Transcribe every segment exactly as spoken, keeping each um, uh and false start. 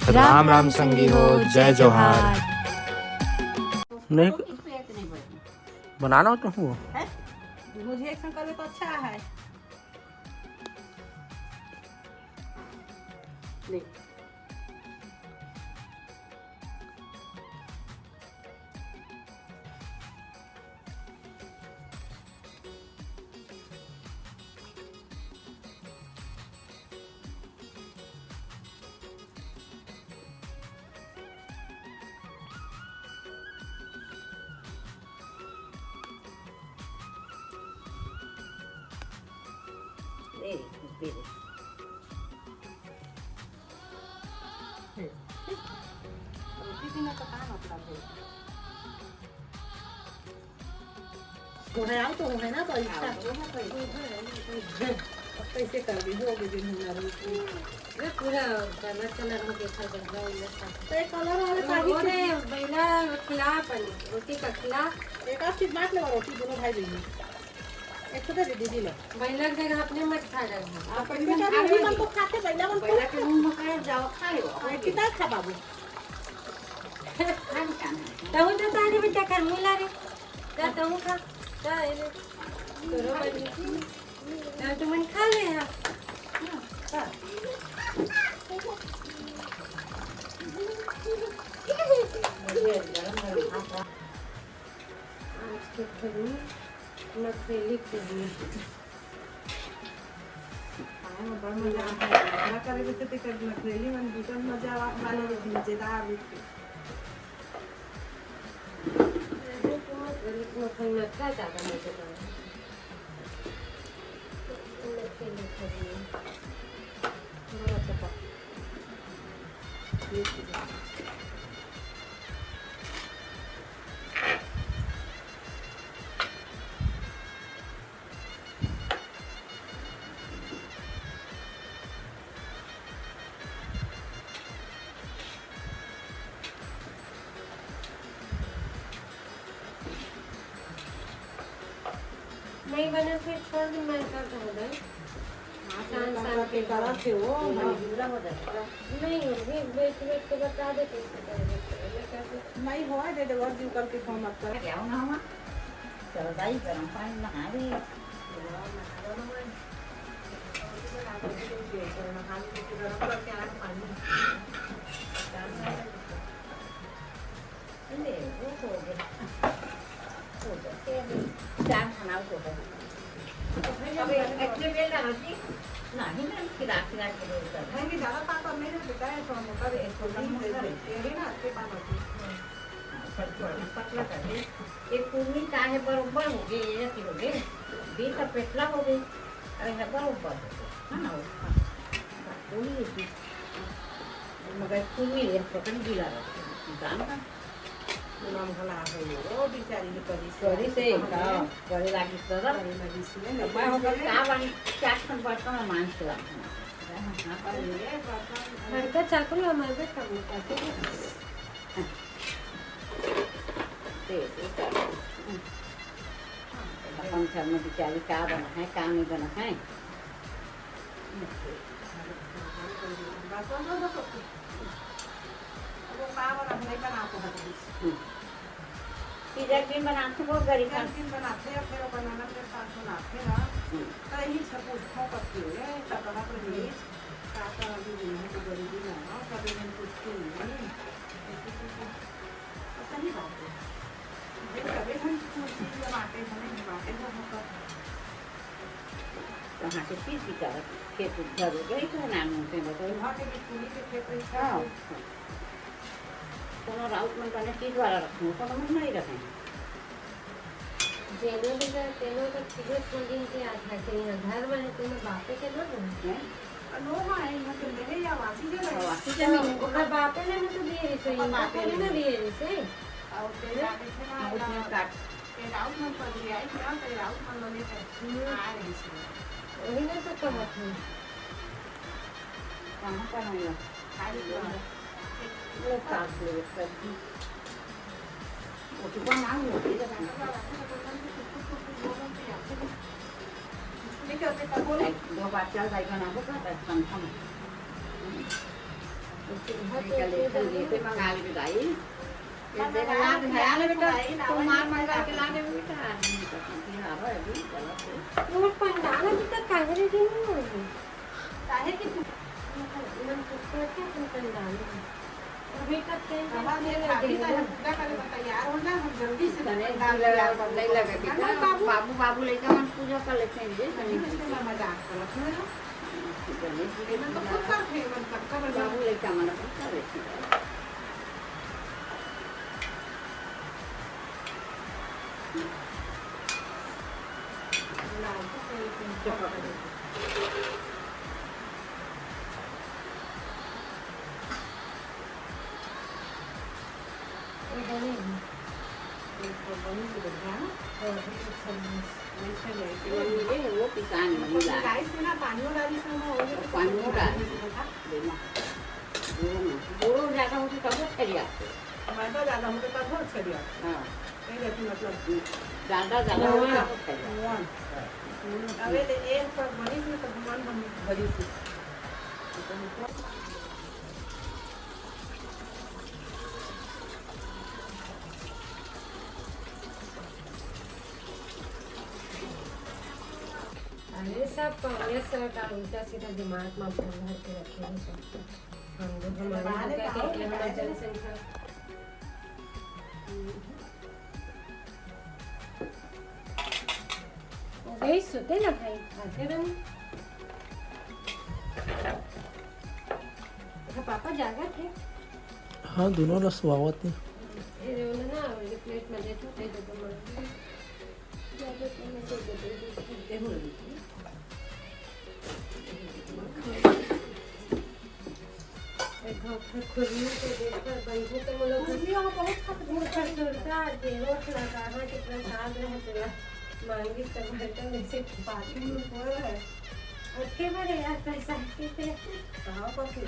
राम राम संगी हो, जय जोहार। नहीं, बनाना तो हूँ। है? मुझे एक संग करे तो अच्छा है। ले। ए, बेरे। रोटी बिना तो का मतलब है? वो है, आओ तो वो है ना, तो इसका आओ तो है, तो अब कैसे कर दी, हो गई दिन हमारी। अरे पूरा कलर कलर हो गया था, बदला उदला था। तो एक कलर वाले वो पानी रे, बैला खिला अपन, रोटी का खिला। एक आध चीज बांट ले, रोटी दोनों भाई बहन। एक तो दे दे दीदी लो। बैला के जगह अपने मत खा जाओ। आप अपन खा लो। मन को खाते, बैला मन को बैला के मुंह में कर जाओ, खा लो। और कितना खा बाबू? तहु तो तारे बेटा कर मुला रे। जा तहु खा। जा ए ले। तोरो बनी। जा तुमन खा ले हा। आज के घर में नखरेली पूरी। खाए में बड़ मजा आता है। नखरा करे में तो तेकर नखरेली मन दूसर मजा आ-, वाले भी मजेदार होते। ऐसे तो मत बोलो, इतना खाई में क्या ज्यादा मजेदार है। नखरेली पूरी। बड़ा चपा। नहीं बने फिर छोड़ दे, मैं कर दूंगा। हाँ, शाम शाम के करत हे वो। नहीं, अभी बैठ बैठ के बता दे कैसे कर देते हैं, मैं कर देती हूँ। नहीं हुआ, दे दे, और जीव करके फोन मत कर। क्या होना हुआ? चलो दाई, गरम पानी नहा ले। गरम करके आया पानी। ले, वो हो गया। हो गया। फिर चार खाना हो गया। अबे, इतने बेल डालती? नहीं, नहीं, खिला, खिला के दे उधर। नहीं, नहीं, ज्यादा पापड़ नहीं ना, बेटा, है, थोड़ा मोटा है, थोड़ा मोटा है। ये है ना, आपके पास होती है। हाँ, पर थोड़ा पतला कर दे। ये पूरी का है, बरोबर हो गए, ये ऐसी हो गए। बीस का पेटला हो गए। अरे, है, बरोबर हो गए। है ना, वो? हाँ। पूरी है जी। मगर पूरी है, पकड़ गीला रखते हैं। जान ना। पूनम भला है, वो बेचारी के परी से करे से, हाँ, हाँ, करे लागी तरह। करे लागी से, तो मैं होकर का बन, चार ठन बर्तन मांज के लाऊं। हाँ, हाँ, हाँ। अरे, बर्तन, घर का चाकू ला मार दे, कर लो, करके दे। दे, दे, कर। अपन घर में बेचारी का बना है, का नहीं बना है। बस, बस, बस, बस। अब वो का बना, नहीं बना तो है। हम्म। पिज्जा एक दिन बनाते हो, गरीब एक दिन बनाते हैं, फिर अपन ननद के साथ बनाते हैं ना। हम्म। तो यही सब पूछो करती है, सब बना तो नहीं। का का अभी नहीं है, तो गरीबी ना हो, कभी नहीं पूछती नहीं। ऐसी तो सब, तो सही बात है। भाई, सभी हम पूछती है, बातें हमें, बातें तो होकर। कहाँ के चीज की चाहत? खेत उधर हो गई तो नाम होते हैं, बताओ। वहाँ के भी पूरी के खेत रही हाँ। थी। कोनो राउत मन कने चीज वाला रखूँ, कोनो मन नहीं रखे। जेनो भी कर, तेनो तो चीजे थोड़ी के आधा के यहाँ घर वाले तेनो बापे के ना हो। हैं? अ, नो हाँ, यहाँ के रहे या वासी जगह? हाँ, वासी जमीन। हाँ, ओकर बापे ने ना तो दिए रही से, ओकर इनको बापे थोड़ी ना ने। दिए रही से। और तेरा हैं? देखे ना, हाँ, उसने ना। काट। तेरा राउत मन पर भी आई ना, तेरा राउत मन लोग लेकर हम्म। आ रही से। वही ना तो कहत हूँ। कहाँ पर है ये? खाली तो है। वो काट ले, कर दी। वो तो बना लो, ये रखना। लेके आते का बोले? दो बार चल जाएगा ना, वो कहता है, कम, कम। निकल, निकल, निकल, खा ले बेटा, ये। ये देख, ला दे, ला ले बेटा, तो मार मंगा के ला दे बेटा, आदमी का, कि हाँ भाई, अभी गलत है। वो पंडाल अभी तक काहे ready नहीं हुआ है? काहे कि तू, इमन कुछ सोचे अपन पंडाल में। अभी तक change अब हम ये नहीं भाभी हुआ का है। पूजा करे बर तैयार हो जा, हम जल्दी से गणेश पंडाल जी लगा, तैयार कर नहीं लगा लेते हैं। बेटा, बाबू। बाबू, बाबू लइका मन पूजा कर लेते हैं, ये गणेश जी से मजाक करत है ना। गणेश जी के इमन तो पूजा खुद करथे, इमन कतका बढ़िया। बाबू लइका मन अपन कर लेते हैं। वो पिसान नहीं डाल। पानी डाल। देना। गुड़ में, गुड़ ज्यादा होते तब वो फैल जाते। मैदा ज्यादा होते तब वो फैल जाते। हाँ। नहीं रहती मतलब। ज्यादा, ज्यादा होते तब वो फैल जाते। अबे तो ये सब बनी थी तो भगवान हम भरी थी। अरे सब कांग्रेस सरकार उल्टा सीधा दिमाग में भर भर के रखे हैं सब। हम लोग हमारे यहाँ क्या कहते हैं, हमारे जनसंख्या। हो गई, सुते ना भाई, आते बन। अच्छा, पापा जागा थे? हाँ, दोनों ला सुआवत है। ये जो ना, ये प्लेट में दे दो, दे दो, दे दो। एक घाव फिर खुरमी के देख कर बंधु तो वो लोग खुरमी और बहुत खतरनाक है। सुरता देवत लगा है कि प्रसाद रहे तेरा मांगी सब बर्तन में से बाथरूम में बोल है। अच्छे बड़े यार, पैसा के थे। कहाँ पर थे?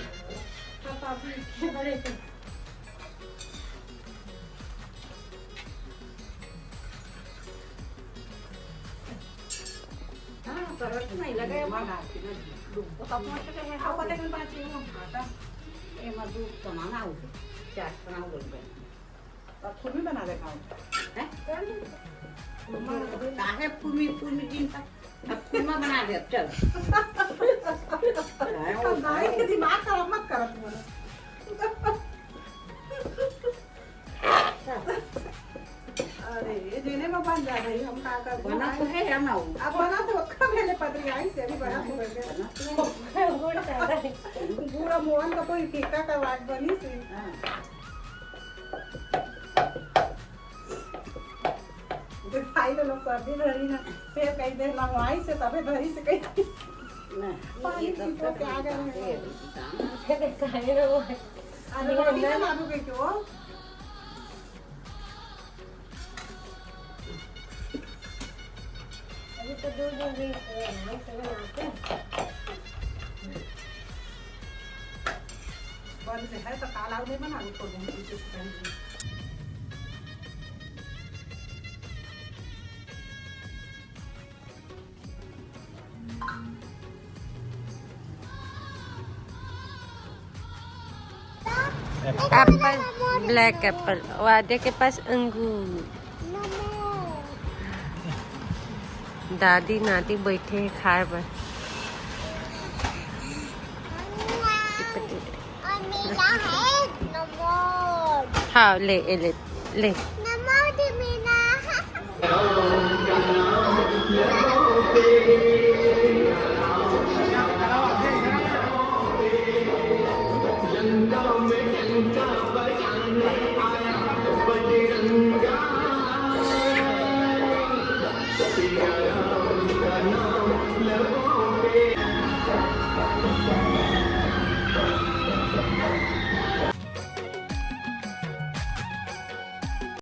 पापा के बड़े थे। हाँ, परवल तो नहीं लगा है, वहाँ डाल के ना। वो तो अपना से कहे, हाँ, पता नहीं, पाँच किलो आटा, ये मजदूर कमाना हो, चाट बनाओ, बोल रहे हैं। अब खुद भी बना दे खाओ। हैं? काहे खुरमी, खुरमी दिन का? अब खुरमा बना दे, अब चल। अब गाय के दिमाग खराब मत कर तू। अरे, जेने में बन जा रही, हम का कर बना तो है या ना हो? अब बना तो ओकर पहले पतरी आई से अभी बना तो है। बना तो है। गुड़ ज्यादा है। बूढ़ा मोहन का कोई फीका का वाट बनी से। हाँ। तो खाई तो लोग सर्दी धरी ना, फिर कही दे मंगवाई से तबे धरी से कही। ना, पानी ये पी तो सब क्या कर रहे हैं? ये भी काम है। अरे, खाए ना वो। अरे, रोटी ना लाडू के क्यों? अभी तो दो दिन भी, अ, हम सब बनाते हैं। बंद है तो काला नहीं बना, वो छोड़ देंगे, पीछे से कहीं। एप्पल, ब्लैक एप्पल, वादे के पास अंगूर। दादी नाती बैठे हैं खाए बर। हाँ, ले, ए, ले, ले।